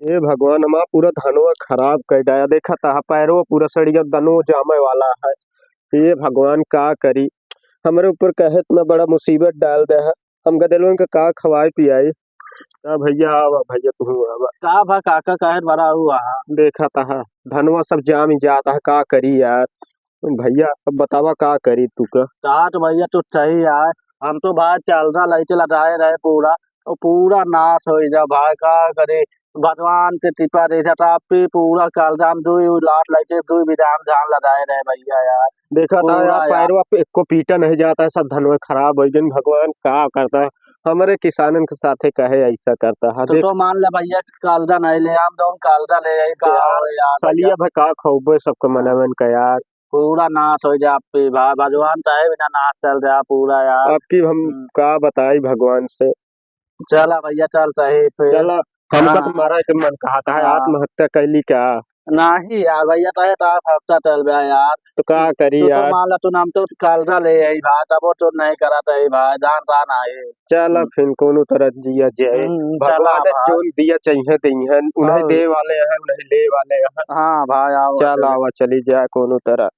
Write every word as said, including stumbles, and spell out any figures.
हे भगवान, हमार पूरा धनवा खराब कर डाया। देखा ता पैरवा पूरा सड़िया, दनो जामे वाला है। हे भगवान, का करी, हमरे ऊपर कहे इतना बड़ा मुसीबत डाल दे है। हम गदेलवन के का खवाई पियाई? का भैया, आवा भैया, तू आवा। का भा काका, कहे बड़ा हुआ है? देखा ता धनवा सब जाम जाता है, का करी यार? भैया, अब बतावा का करी तू का? कहा तो भैया, तू सही है। हम तो भाई चालरा लइके लदाए रहे पूरा, तो पूरा नाश होइ जा भाई, का करी? भगवान के कृपा रही था, तो आप भी पूरा कालजा में दुई लात लइके दुई बिदान धान लदाए रहे भैया यार। देखा ता पूरा यार, यार। पैरवा पे एको पीटा नहीं जाता है, सब धनवा खराब होइ गइन। भगवान का करता, हमरे किसानन के साथे कहे ऐसा करता है। तो, देख तो मान ले भैया, कालजा नहीं ले, हम तो कालजा ले आई, का यार, हो यार सलिया भैया। भा का खौबे सबके मनवन का यार। पूरा नाश होइ जा, आप भी भा-, भगवान चाहे बिना नाश चल जा पूरा यार। अब की हम हम्म। का बताई भगवान से। चला भैया, चल सही फिर। चला, हमका हाँ। तो मारा के मन कहा था, हाँ। आत्महत्या कैली का? नहीं यार भैया, तहे तो आत्महत्या चल गया यार। तो का करी तू तो यार? मान ला, तू नाम तो कालजा ले आई भाई, तबो तो नहीं करा था भाई, जान रहा ना ये। चला हम्म। फिर कोनो तरह जिया जाए। हम्म, चला भगवान भाई। जोन दिया चाहिए दइहन, उन्हें और दे वाले हैं, उन्हें ले वाले हैं। हाँ भाई, आओ चल चलो। आवा, चली जाए कोनो तरह।